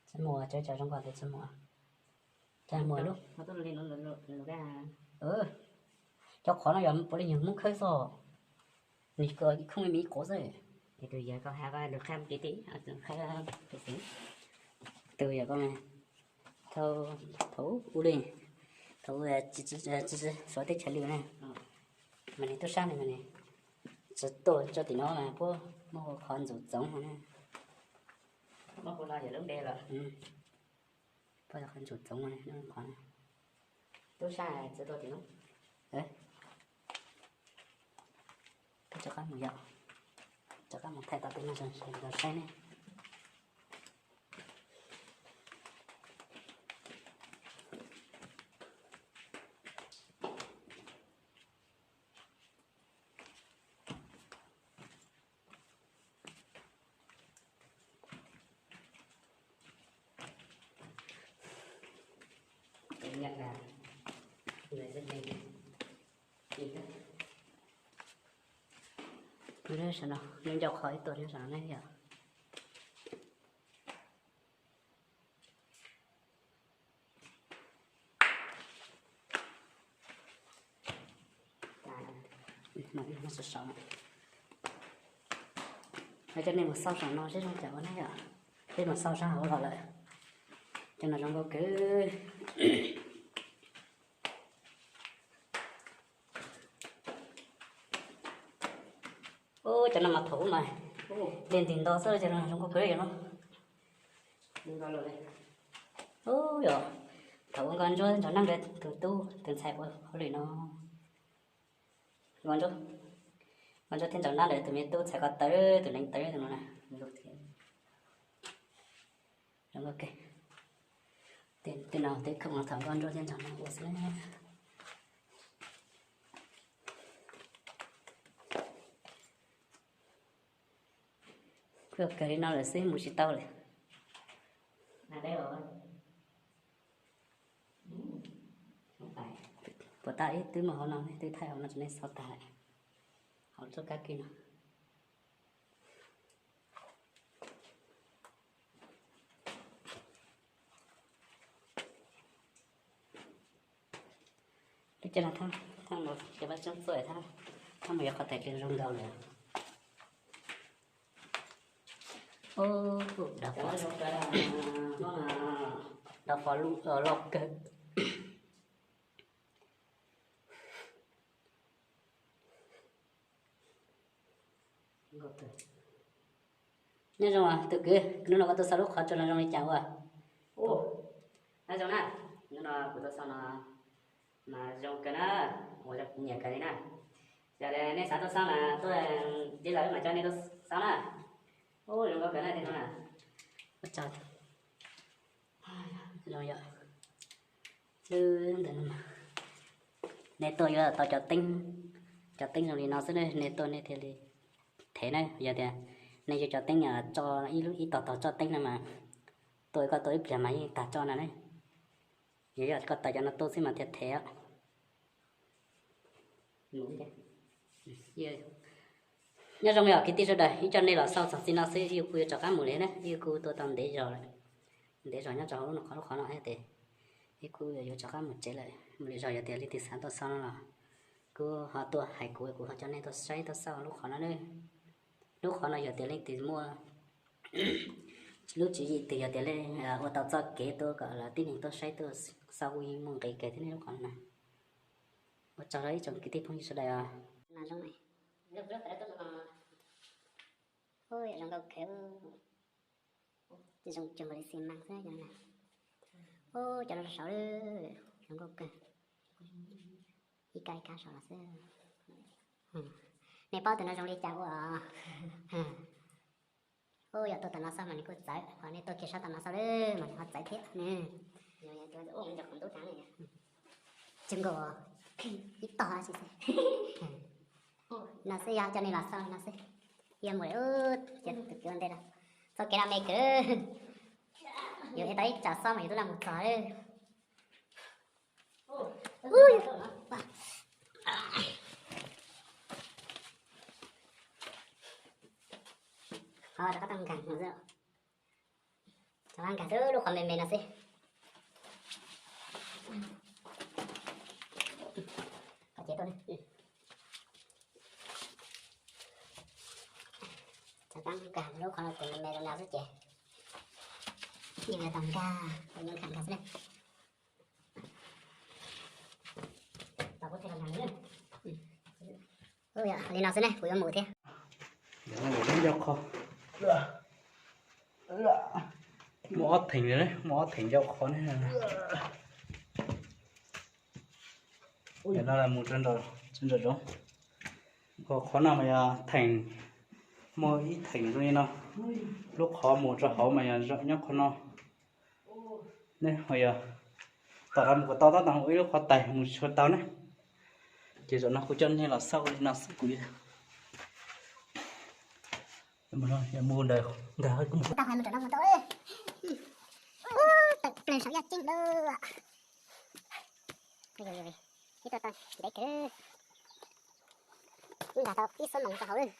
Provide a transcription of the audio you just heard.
Tsis muaj, cov cov zoo nkauj ntawd tsis muaj. Cas muaj lub, cov qhov no yog puav leej yog Hmoob khawb xwb, nws khoom me me ib qhov xwb. Tus yog koj, tus yog koj, thaum, thaum ub li, thaum ub tsis, tsis, tsis suav teb chaws li ne, mas nws tub sab ne mas nws tsis tuaj tso tim no mas puab muab hu qhov ntxum txoov no ne. Muab hu no yog lub npe lawm. Puab yog qhov ntxum txoov no ne, qhov tub sab tsis tuaj tim no. Peb rov qab mus yom, rov qab mus thaij tau tej no rau saib ne. Saum no, nyob ncauj qhov ib tuaj nyob saum no ne yom. Coj nej mus xauj saum no seb zoo cas ua ne yom. Peb mus xauj sab hauv los lawm. Cov no zoo nkauj kawg. Ub, cov no mas thaum ub mas dej ntis nto xwb, cov no zoo nkauj kawg yom no. Ub yom, thaum ub Nkauj Ntsuab nrog Nab Nqe tus tub tus ntxhais ua hauj lwm no. Nkauj Ntsuab, Nkauj Ntsuab thiab nrog Nab Nqe tus me tub ntxhais ko taw, tus neev taw tus no na. Zoo nkauj kawg. Tej no tej khoom thaum Nkauj Ntsuab thiab nrog Nab Nqe ua xwb. Kuj kawg li no lawm xwb, mus tsis tau lawm. Puas tas ib twb mus hauv no, twb thaij hauv no tso nej xauj tas lawm. Hauv txoj kab kis no. Lub caij no thaj, thaj mus cov paj tsoob txuj thaj, thaj mus yog qhov tais kws zoo nkaus lawm. Ub, dav fo loj kawg. Nyob zoo tus kwv, hnub no koj tuaj xauj lub qhov tsua no zoo li cas ua? Nyob zoo na, hnub no kuv tuaj xauj no mas zoo kawg na, ua rau kuv nyiam kawg li na. Yog nej xav tuaj xauj mas tuaj tij laug wb mam coj nej tuaj xauj na. Ub, zoo nkauj kawg na tej no na. Ua tsaug. Zoo yom. Lub ntawm no, nej tuaj yuav tau cov teeb, cov teeb zoo li no xwb na, nej tuaj nej thiaj li thev na. Yog tias nej yuav cov teeb tso ib lub ib tog tog tso teeb no mas, tuaj koj tuaj ib pliag mas yeej tag tso no ne. Yog, yog koj tawm cov no tuaj xwb mas thiaj thev os. Nyob zoo yom kwv tij sawv daws, ib coj nej los xauj txog txij no xwb, ib kuv yuav rov qab mus li na, ib kuv tuaj tau ntev zog lawm, ntev zog nyob rau hauv lub qhov, lub qhov no thiab ces ib kuv yuav rov qab mus tsev lawm. Mus lwm zaus yog tias leej twg xav tuaj xauj no los kuj ho tuaj hais kuv, kuv ho coj nej tuaj saib tuaj xauj lub qhov no na. Lub qhov no yog tias leej twg muaj lub tswv yim twg, yog tias leej ua tau txoj kev tuaj kom tib neeg tuaj saib tuaj xauj kuj yeej muaj nqis kawg thiab ne lub qhov no na. Ua tsaug rau ib tsoom kwv tij phooj ywg sawv daws os. Zoo nkauj kawg, zoo cuag nkaus li xi mas xwb cov no na. Ub, cov no saud zoo nkauj kawg, ib kab ib kab saud los xwb. Nej paub tus no zoo li cas ua? Ub, yog tuaj tom no xauj mas nws kuj txawv, ho nej tuaj kiag sab tom no xauj lawm mas nws ho txawv thiab ne. Cuag nkaus ib tog tsis xwb. No xwb, yog coj nej los xauj no xwb. Yog mus lawm, tus kwv ua ntej no, txoj kev no me kawg, yuav ev tau ib tsam xauj mas yuav tub naj mus txog lawm. Rov qab tau nkag no xwb. Rov qab nkag xwb lub qhov me me no xwb. Qhov cev tuaj. Rov qab nkag lub qhov me me no xwb ces yeej yuav tau nkag, kuv yuav nkag nkag xwb ne. Li no xwb ne, kuv yuav mus thiab. Ncau qhov, muaj ob theem, muaj ob theem ncau qhov ne. Ntawm no mus rau nram zoov. Qhov no mas yog theem, muaj ib theem zoo li no. Lub qhov mus rau hauv mas yog nyob qhov no. Ne ho yog tom no mus kom tau tab tom ua ib lub qhov tais mus tsis tau ne. Ces zaum no kuv coj nej los xauj li no xwb kuv mus ntawd nkag kuv mus. Tau hais mus rau no mus tau. Tawm plaws saum yaj ceeb lawm. Ib tug tau ntev kawg, nkag tau ib xuab moos rau hauv.